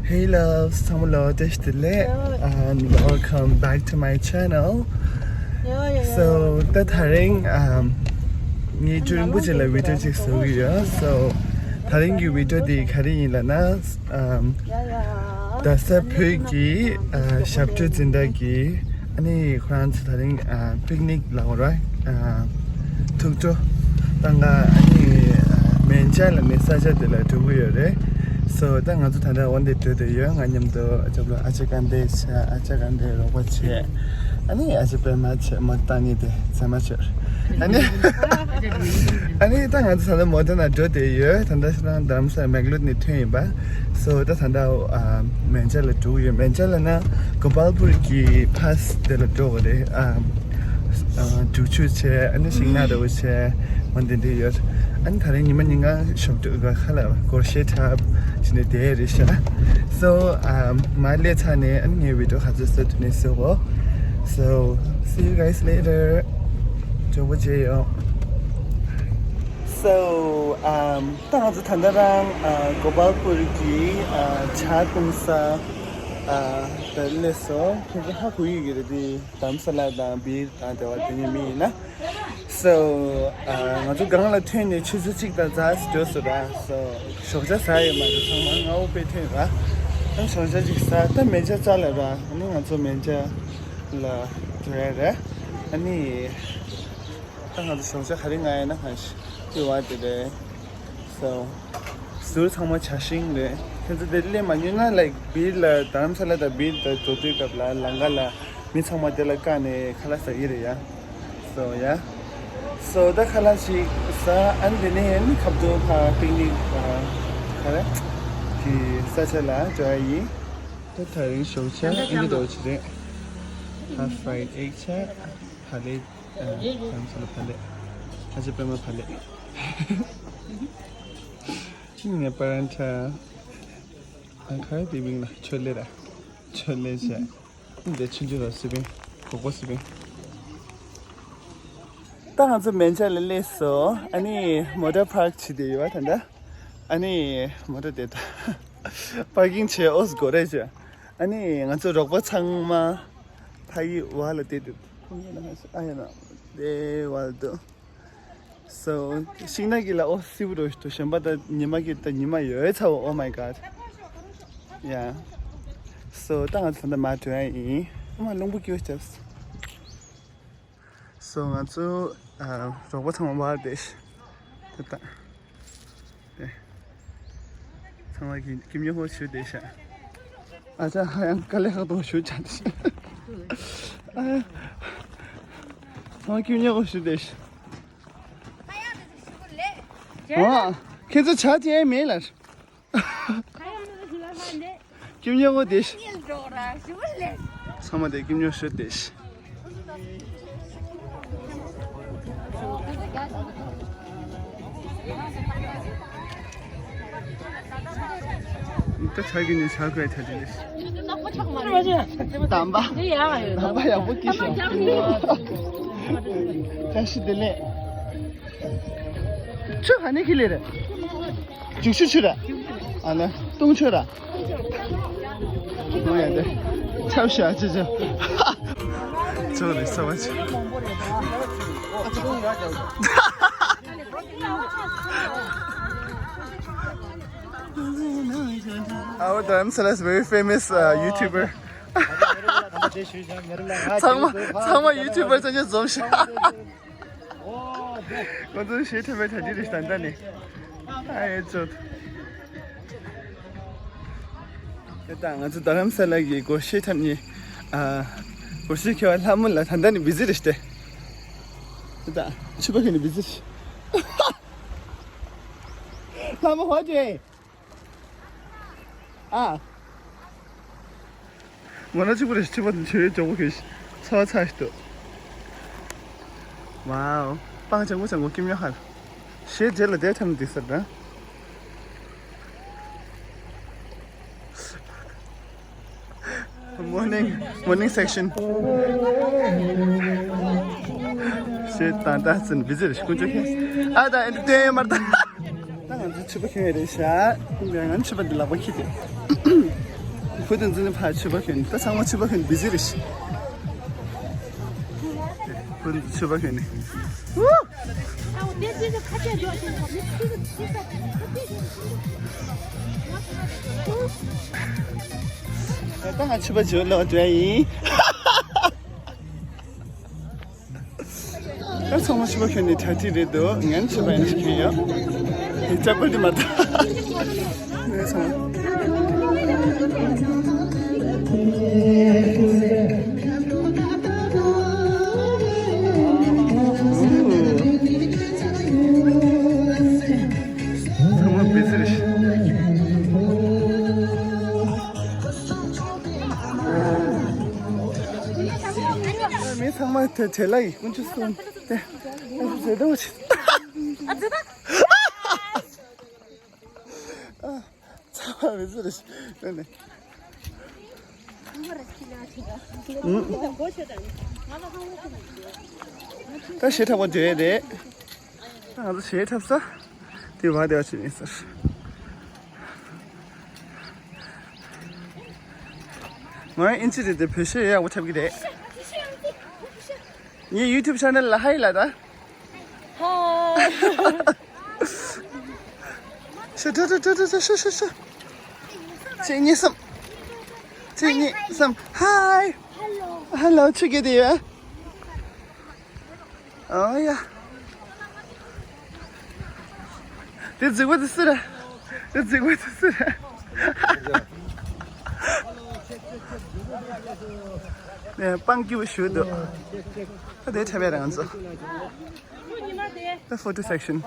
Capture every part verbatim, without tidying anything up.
Hey loves, ཚང་མ་ལ་བཀྲ་ཤིས་བདེ་ལེགས། Yeah. And welcome back to my channel. Yeah, yeah, yeah. So, ད་དེ་རིང་ཨམ་ངས་ཇོ་རིན་པོ་ཆེ་ལ་བི་ཌིའོ་ཅིག་བཟོ་གི་ཡོད། So, དེ་རིང་གི་བི་ཌིའོ་འདི་ག་རེ་ཡིན་ལབ་ན། ཨམ་རྡ་ས་བོད་ཀྱི་ཨ་ཞབས་བྲོ་འཛིན་གྲྭ་གི། ཨ་ནི་ཁོ་རང་ཚོ་དེ་རིང་ཨ་པིག་ནིག་ལབ་དགོས་རེད། ཨ་ཐུགས་སྤྲོ་བཏང་ག། ཨ་ནི་ཨ་མན་ཇ་ལབ་ནས་ས་ཆ་དེ་ལ་འགྲོ་གི་ཡོད་རེད། So, ད་ང་ཚོ་ད་ལྟ་འོ་འདིར་འགྲོ་བསྡད་ཡོད། ང་མཉམ་དུ་ཨ་ཅག་ལོ་ཨ་ཅག་སྐལ་ལྡན་བྱས། ཨ་ཅག་སྐལ་ལྡན་རོགས་པ་བྱས། ཨ་ནི་ཨ་ཅག་པད་མ་བྱས། མ་བཏང་ནི་དེ་ཚང་མ་བྱས། ཨ་ནི་ཨ་ནི་ད་ང་ཚོ་ད་ལྟ་མོ་ཊ་ནང་འགྲོ་བསྡད་ཡོད། ད་ལྟ་ཤི་རང་རྡ་རམ་ས་ལ་མེག་ལོར་ནས་ཐོན་ཡིན་པ། So, ད་ད་ལྟ་ཨ་མན་ཇ་ལ་འགྲོ་གི་ཡོད། མན་ཇ་ལབ་ན་གོ་པལ་པུར་གྱི་ཕཱ་སི་དེ་ལ་འགྲོ་དགོས་རེད། ཨ་ཨ་སྒྲུབ་ཆུ་བྱས། ཨ་ནི་ཤིང་ནགས་འདྲ་བོ་བྱས། འོ་འདི་འདྲ་ཡོད། ཨ་ནི་དེ་རིང་ཉི་མ་ཉིན་གང་ཞོགས་དྲོ་ག་ཁ་ལ་སྒོར་གཞས་འཁྲབ་བྱས་ནས་བསྡད་རེད་ཤག། So, ཨ་མར་སླེབས་ཚར་ནས་ཨ་ནི་ངའི་བི་ཌིའོ་ག་ཚོད་བཟོ་ཐུབ་ན་བཟོ་གོ། So, see you guys later. ཇོ་བོ་རྗེ་ཡོང་། So, ཨམ་ད་ང་ཚོ་ད་ལྟ་རང་ཨ་གོ་པལ་པུར་གྱི་ཨ་ཇ་བཏུང་ས་ཨ་དེར་སླེབས་སོང་། ཁྱེད་ཚོ་ཧ་གོ་གི་ཡོད་ཀྱི་རེད། དེ་རྡ་རམ་ས་ལ་དང་སྦིར་དང་དེ་བ་དེ་ཉིད་མི་ཡིན་ན། So, ཨ་ང་ཚོ་སྒང་ལ་ཐོན་ནས་ཆུ་ཚོད་གཅིག་དང་ཙམ་འགྲོ་སོང་ར། So, ཞོགས་ཇ་ཟ་ཡོད་མ་རེད། ཚང་མ་སྔ་པོ་དཔེ་ཐོན་ར། ཨ་ཞོགས་ཇ་གཅིག་ཟ། ད་མན་ཇ་རྩ་ལ་ར། ཨ་ནི་ང་ཚོ་མན་ཇ་ལ་འགྲོ་ཡ་རེད། ཨ་ནི། ད་ང་ཚོ་ཞོགས་ཇ་ག་རེ་ང་ཡིན་ན་ཧ་ཤི་ཡོད་བ་དེ་རེད། So, ཟུར་ཚང་མ་ཇ་ཤིང་རེད། ཁྱེད་ཚོ་དེ་སླེབས་མ་མྱོང་ན། Like, སྦིར་ལ་རྡ་རམ་ས་ལ་དང་སྦིར་དང་འགྲོ་དུས་སྐབས་ལ་ལམ་ཁ་ལ་མི་ཚང་མ་དེ་ལ་བཀག་ནས་ཁ་ལག་ཟ་གི་རེད་ཡ། So, yeah. So, ད་ཁ་ལག་ཅིག་ཟ། ཨ་ནི་དེ་ནས་ཨ་ནི་ཁ་བརྡ་ཕར་པིག་ནིག་ག་རེ་གི་ས་ཆ་ལ་འགྲོ་ཡ་ཡིན། ད་དེ་རིང་ཞོགས་ཇ་ཨ་ནི་འདྲ་བོ་ཅིག་རེད། ཧ་ཧྥ་རའེ་ཌི་ཨེག་ཆ། ཕ་ལེ། ཨ་རྡ་རམ་ས་ལ་ཕ་ལེ། ཨ་ཅག་པད་མ་ཕ་ལེ། ངས་པ་རན་ཐ། ཨ་ཁ་དེ་བིང་ལ་ཆོ་ལེ་ར། ཆོ་ལེ་བྱས། འདི་ཆུང་ཆུང་ར་སི་པིང་། གོག་པ་སི་པིང་། ད་ང་ཚོ་མན་ཇ་ལ་སླེབས་སོང་། ཨ་ནི་མོ་ཊ་པཱར་ཀི་བྱས་བསྡད་ཡོད་པ་ད་ལྟ། ཨ་ནི་མོ་ཊ་དེ་ད་པར་ཀིང་བྱས་ཨོ་སི་དགོས་རེད་ཅེས། ཨ་ནི་ང་ཚོ་རོགས་པ་ཚང་མ་ཕ་ཡི་བ་ལ་བསྡད་འདུག་ཁོང་ཡིན་ན་ཨ་ཡིན་ན་དེ་བ་ལ་འདུག So, ཤིང་ནགས་ཀྱི་ལ་ཨོ་སི་བུ་རོ་ཞིག་ཏུ་གཞན་པ་ད་ཉི་མ་གི་ད་ཉི་མ་ཡོད་ཚ་བོ། Oh my god. Yeah. So, ད་ང་ཚོ་ད་མར་འགྲོ་ཡ་ཡིན། ཨ་མ་རླུང་བུ་སྐྱིད་པོ་བརྒྱབ་སོང་། So, ང་ཚོ་ཨ་རོགས་པ་ཚང་མ་བར་དེ་ཤི་ད་ད། ཚང་མ་གི་ཀིམ་ཉོ་ཧོ་ཞུ་བསྡད་ཤག་ཨ་ཅག་ཧ་ཡང་དཀའ་ལས་ཁག་ཏུ་ཞུ་ཆ་དེ་ཤག་ཨ་ཡ། ཚང་མ་ཀིམ་ཉོ་ཧོ་ཞུ་བསྡད་ཤག་ཨ་ཁྱེད་ཚོ་ཇ་བྱས་མེད་ལ། ཀིམ་ཉོ་ཧོ་བསྡད་ཤག་ཚང་མ་དེ་ཀིམ་ཉོ་ཧོ་ཞུ་བསྡད་ཤག་ད་ཆ་གི་ནི་ཆ་གོས་ཆ་དེ་ལས། དམ་པ། དམ་པ་ཡག་པོ་སྐྱིད་ཤོག་བཀྲ་ཤིས་བདེ་ལེགས། ཆུ་ག་ནས་ཁྱེར་ལེ་རེད། འཇུག་ཆུ་ཆུ་ར། ཨ་ན་བཏུང་ཆུ་ར། ཨོ་ཡ་དེ། ཆབ་ཤ་ཆུ་ཆུ། ཆུ་རེད་ས་བ་ཆུ། Our Dharamsala is very famous uh, YouTuber. ཚང་མ་ཚང་མ་ཡུ་ཊུབ་པར་ཚང་མ་འཛོམས་ཤག་ཁོ་ཚོ་ཞེ་ཁྲེལ་མེད་གྲ་སྒྲིག་རེད་ད་ལྟ་ནས། ཨ་ཡེ་ཚོ། དེ་དང་ང་ཚོ་རྡ་རམ་ས་ལ་གི་སྒོར་གཞས་འཁྲབ་མཁན། ཨ། སྒོར་གཞས་འཁྱེར་བ་ལྷ་མོ་ལ་ད་ལྟ་ནས་བི་ཛི་རེད་ཤག་དེ་དང་ཕྱུ་པ་ཁྱེར་ནས་བི་ཛི་རེད་ཤག་ལྷ་མོ་ཧོ་ཅེ། ཨ། ང་རང་གཅིག་པུ་རེད། ཕྱུ་པ་དང་ཆུའི་ཇོ་བོ་གིས་ཚོ་ཚ་ཞིག་འདུག་ཝའོ། སྤང་ལྗང་ཁུ་ལྗང་ཁུ་སྐྱིད་ཉོ་ཧར། གཞས་རྗེས་ལ་དེ་འཁྲབ་ནས་འདུག་ས་རེད། Morning, morning section. ཞེས་དང་ད་ཚིན་བི་ཛི་རེ་ཤི་ཀུན་ཅོ་ཁེ། ཨ་ད་ཨེན་ཏར་ཊེན་མར་ད། ད་ང་ཚོ་ཕྱུ་པ་ཁྱེར་རེད་ཤག་ང་ཚོ་ཕྱུ་པ་འདི་ལག་པ་ཁྱེར་ཏེ། བུ་དང་འཛིན་ནི་ཕར་མཆོད་པ་གྱོན་ནི། ད་ཚང་མ་མཆོད་པ་གྱོན་ནི་བི་ཟི་རེད་ཤག་བུ་དང་མཆོད་པ་གྱོན་ནི། ད་ང་མཆོད་པ་བྱོས་ལོ་དྲན་ཡིན། ད་ཚང་མ་མཆོད་པ་གྱོན་ནི་གྲ་སྒྲིག་རེད་འདུག་ངས་མཆོད་པ་ཡིན་ཞིག་གྱོན་ཡོད། དེ་ལྕགས་པོ་འདི་མ་ད། ངས་ཚང་མ། ཚང་མ་བི་ཟི་རེད་ཤག་མི་ཚང་མ་དེ་བྲེལ་ལ་ཡི་ཀུན་སྤྱོད་གསུམ་དེ་ཨ་ཟེར་དོ་ཆེ། ཚང་མ་བི་ཟི་རེད་ཤག་ནས། ད་ཞེ་དྲག་པོ་བསྡད་རེད། ང་ཚོ་ཞེ་དྲག་ས། དེ་བ་དེ་བ་ཆེ་ཡིན་ཟེར། ང་ཨིན་ཇི་རེད་དེ་བོད་ཤེས་ཡག་པོ་འཁྲབ་ཀྱི་རེད། ངའི་YouTube channel ལ་ཧའི་ལབ་ད། ཧའི། ཤ་ཤ་ཤ་ཤ་ཤ་ཤ། གཅིག་གཉིས་གསུམ། གཅིག་གཉིས་གསུམ། ཧའི། ཧེ་ལོ། ཆུ་རྐྱལ་དེ་ཡོད། ཨོ་ཡ། དེ་རྫིག་པོ་དེ་སུ་རེད། དེ་རྫིག་པོ་དེ་སུ་རེད། ནས་སྤང་སྐྱིད་པོ་ཞུ་འདུག་ད་དེ་འཁྲབ་པའི་རང་ཚོ། ད་photo section།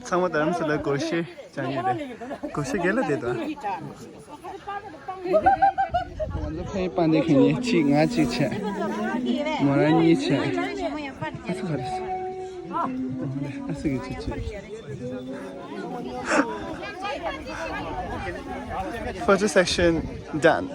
ཚང་མ་རྡ་རམ་ས་ལ་སྒོར་གཞས་སྦྱང་གི་རེད། སྒོར་གཞས་རྒྱལ་ལ་བསྡད་དོ། ང་ཚོ་ཕའི་པང་དེ་ཁེ་ནས་གཅིག་ང་གཅིག་བྱས། མོ་རང་གཉིས་བྱས། ཨ་སུ་ག་རེ། ཨ་སུ་གི་ཆུ་ཆུ། Photo section done.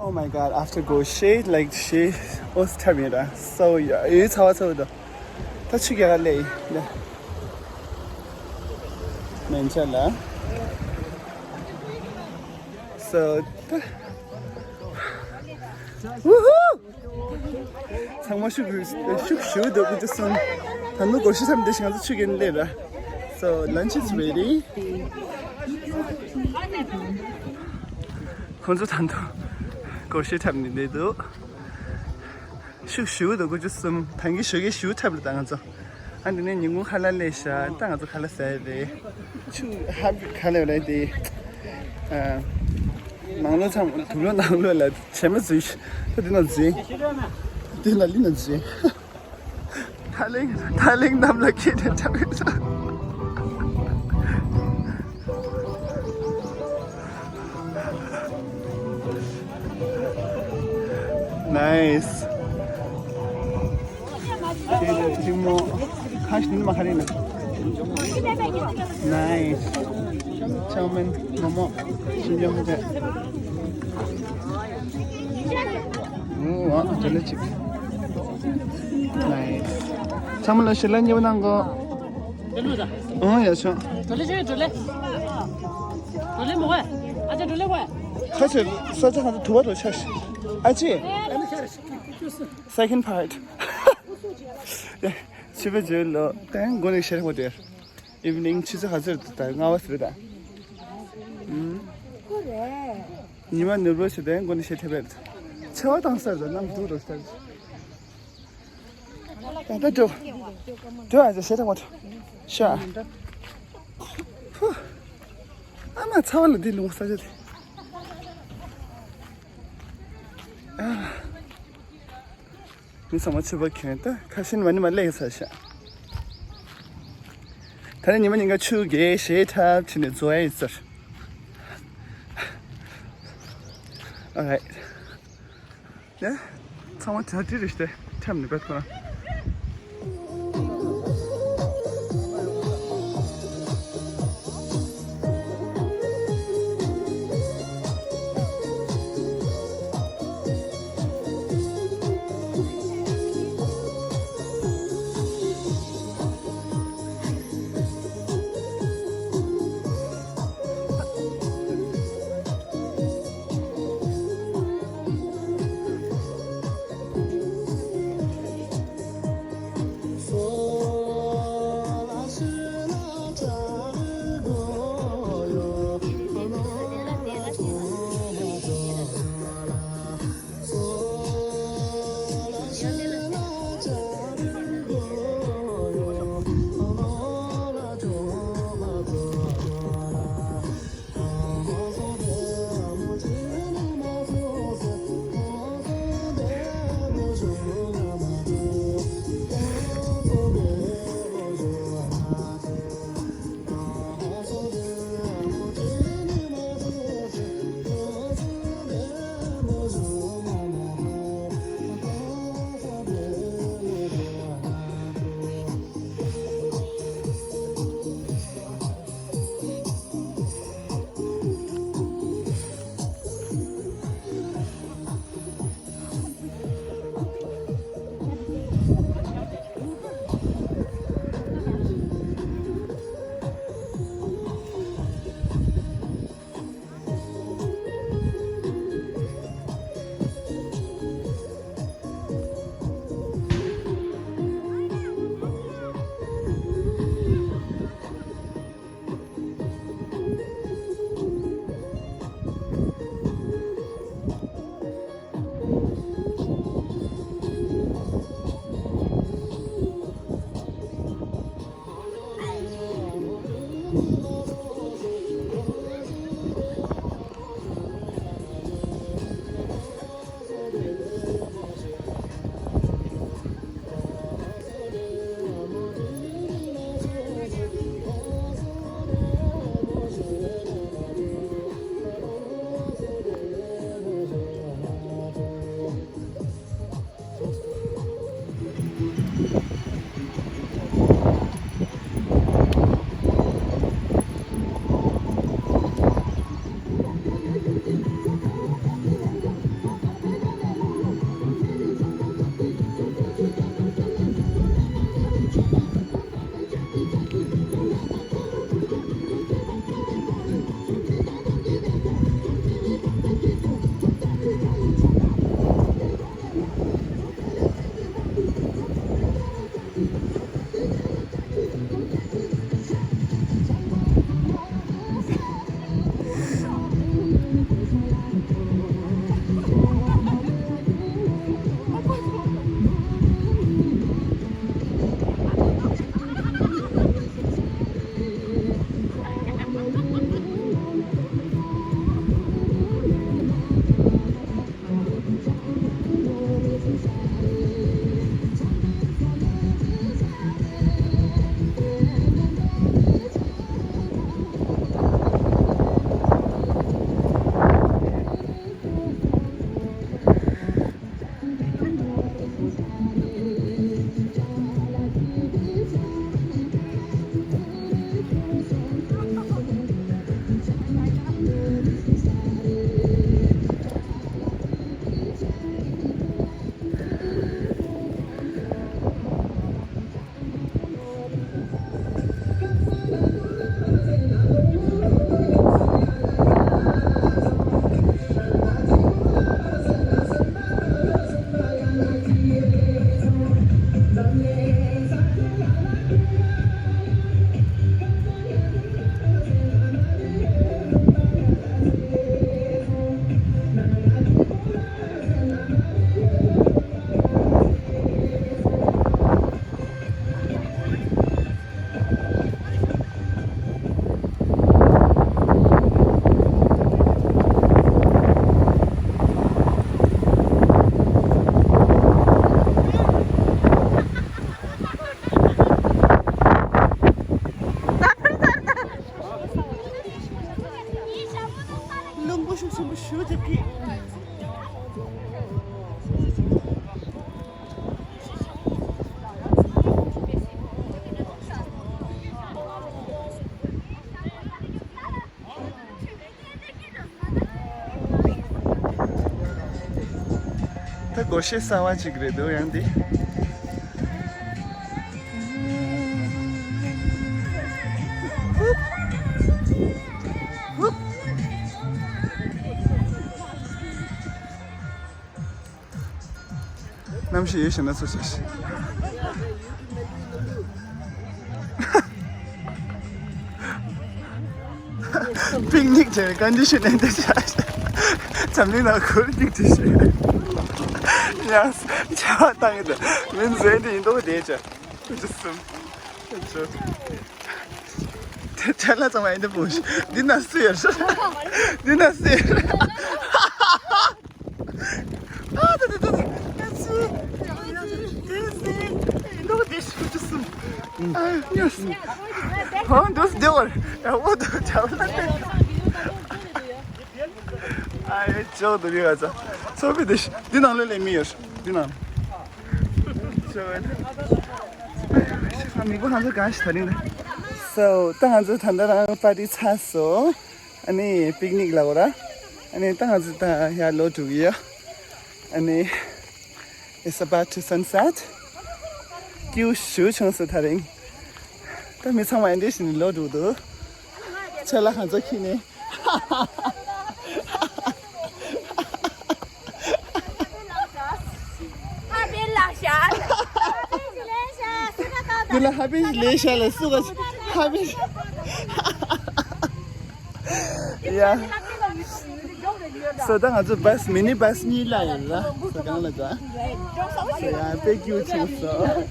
Oh my god, after go shade, like, shade, oh, it's terrible. So, yeah, it's how it's over. ད་ཆུ་རྒྱག་ག་སླེབས་ཡིན། མན་ཆད་ལ། So, ད། Woohoo! ཚང་མ་ཤུགས་ཤུགས་ཞུ་འདུག་དགུ་བཅུ་གསུམ། ད་ནུ་སྒོར་གཞས་འཁྲབ་འདི་ཞིག་ང་ཚོ་ཆུ་རྒྱག་ནས་སླེབས་ར། So, lunch is ready. ཁོང་ཚོ་ད་དུང་སྒོར་གཞས་འཁྲབ་ནས་བསྡད་འདུག་ཤུགས་ཞུ་འདུག་དགུ་བཅུ་གསུམ། ད་གིན་ཞོགས་ཀས་ཞུ་འཁྲབ་ལ་ད་ང་ཚོ། ཨ་འདི་ནས་ཉིན་གུང་ཁ་ལག་སླེབས་ཤག་ད་ང་ཚོ་ཁ་ལག་ཟས་རེད། ཆུ་ཧ་ཁ་ལག་རེད་དེ། ཨ། ནང་ལོགས་ཚང་དུག་ལོག་ནང་ལོགས་ལ་བྱེ་མ་འཛུལ་ཤག་ད་འདི་ན་འཛུལ། འདི་ན་ལི་ན་འཛུལ། ཐ་ལེང་ཐ་ལེང་གནམ་ལ་ཁྱེར་ནས་འཁྲབ་ཡོད། Nice. ཁྱེད་ལ་ཐིག་མོ་ཁ་ཤིན་མ་ཁ་རེ་ན། Nice. ཅང་མིན་མོ་མོ་ཤིན་ཡོང་ཧ་ཅེ། ཨོ་ཨ་ཅེ་ལེ་ཅིག Nice. ཚང་མ་ལ་ཞལ་ལག་མཉེས་པོ་གནང་གོ། ཨོ་ཡ་ཆོ། ཁ་ཆེ་ས་ཆ་གང་དུ་དུ་བ་དུ་ཆ་ཤི། ཨ་ཅེ། Second part. ཆུ་བེད་ཇོལ་ལོ། དེང་དགོན་ནས་ཤེར་ཧོ་དེར། Evening ཆུ་ཚོད་ག་ཚོད་དུ་ད་ལྔ་བ་ཟེར་ད། ཉི་མ་ནུབ་རོ་ཞིག་དེང་དགོན་ནས་ཤེར་ཐེབས་པས། ཆེ་བ་དང་སར་ད་ནམ་དུ་རོ་ཤར། ད་ད་འགྲོ། འགྲོ་ཨ་ཅེ་ཤེར་ཧོ། ཤ། ཧུ། ཨ་མ་ཚ་བ་ལ་འདི་ལུང་ས་ཆ་དེ། ཨ། མི་ཚང་མ་ཆུ་བ་གྱོན་ད་ཁ་ཤིན་མ་ནི་མ་ལེགས་ས་ཤ། ད་ནི་ཉི་མ་ཉིན་ག་ཆུ་གེ་ཞེ་ཐབ་ཕྱི་ནས་འཛོ་ཨེ་ཟེར། Alright. ཡ། ཚང་མ་ཇ་ཏི་རེ་ཤ་ཏེ་ཁྲམ་ནི་བེད་ཁོ་ན། ད་སྒོར་གཞས་གསར་བ་ཅིག་རེད་འདུག་ཡང་འདི། གནམ་གཤིས་ཡོད་ཤེས་ན་ཚོ་ཤེས། པིག་ནིག་བྱས་ཀོན་ཌི་ཤན་ཨེ་འདི་བྱས། འཛམ་གླིང་ནང་ཁོར་ཡུག་དེ་ཤེས། ཡང་ཆར་པ་བཏང་གི་འདུག་མི་ཚོས་འདི་ཡིན་མདོག་བསྡད་བྱས། ཅི་གསུམ། ཅི། དེ་ཁྲལ་ལ་ཚང་མ་ཡིན་འདི་བུ། འདི་ན་སུ་ཡོད། འདི་ན་སུ་ཡོད། ཨ་ད་ད་ད་ད། ཨ་ཙི། ཨ་ཙི། ཨ་ཙི། འདུག་དེ་ཤུགས་ཀྱི་སུ། ཨ་ཉོས། ཧོ་འདུག་སྡེ་བར། ཨ་འོ་ད་ཆ་བ་ལ་ཏེ། ཨ་ཡེ་ཅོག་འདུག་ཡ་ཙ། ཚོ་བི་དེ་འདི་ནང་ལ་ལས་མི་ཡོད། འདི་ནང་། ཨ་མི་བུ་ང་ཚོ་གང་ཞིག་ད་རིང་ལ། སོ་ད་ང་ཚོ་ད་ལྟ་རང་པར་ཊི་ཚར་སོང་། ཨ་ནི་པིག་ནིག་ལ་འོ་ར། ཨ་ནི་ད་ང་ཚོ་ད་ཡར་ལོག་འགྲོ་གི་ཡོད། ཨ་ནི། It's about to sunset. སྐྱིད་པོ་ཞེ་པོ་བྱུང་སོང་ད་རིང་། ད་མི་ཚང་མ་ཨེ་འདྲ་བྱས་ནས་ལོག་འགྲོ་འདུག་ཆ་ལག་ཁང་ཚོ་ཁྱེར་ནས། འདི་ལ་ཧ་པེ་ལས་ཤ་ལ་སུ་ག་ཧ་པེ། Yeah. So ད་ང་ཚོ་བྷས། མི་ནི་བྷས་གཉིས་ལ་ཡོད་ལ། So གང་ལ་འགྲོ། So yeah, དཔེ་སྐྱིད་པོ་བྱུང་སོང་།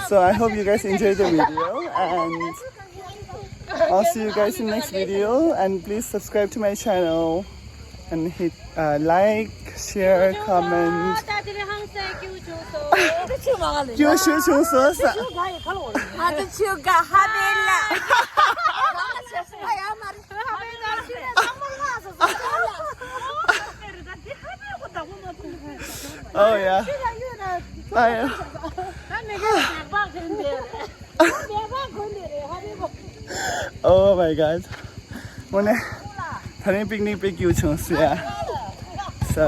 So I hope you guys enjoy the video and I'll see you guys in next video and please subscribe to my channel and hit uh, like, share, comment. ད་དེ་རིང་ཧང་སང་སྐྱིད་པོ་བྱུང་སོང་། སྐྱིད་པོ་ཞེ་པོ་བྱུང་སོང་ས། ཨ་ད་ཆུ་ག་ཧ་པེ་ལ། Oh yeah. ཨ་ཡ། Oh my god. དངོས་གནས། ད་རིང་པིག་ནིག་དཔེ་སྐྱིད་པོ་བྱུང་སོང་ཡ། So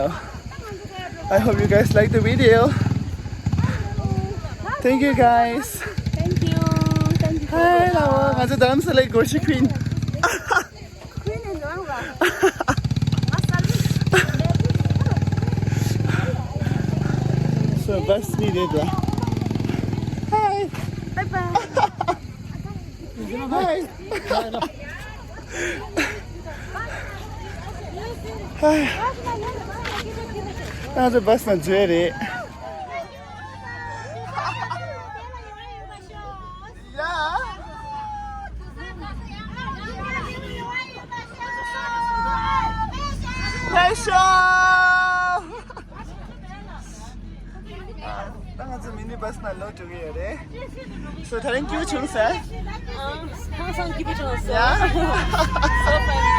I hope you guys like the video. Thank you guys. Thank you. Thank you. Hi, hello. ང་ཚོ་རྡ་རམ་ས་ལའི་སྒོར་གཞས་ཁུན། So བྷས་གཉིས་རེད་ལ། Hi. Bye bye. Hi. Hi. ང་ཚོ་བྷས་ནང་འཛུལ་རེད། Yeah. Special. ད་ང་ཚོ་མི་ནི་བྷས་ནང་ལོག་འགྲོ་གི་ཡོད་རེད། So ད་རིང་སྐྱིད་པོ་བྱུང་ས། ཧང་སང་སྐྱིད་པོ་བྱུང་སོང་། Yeah. So funny.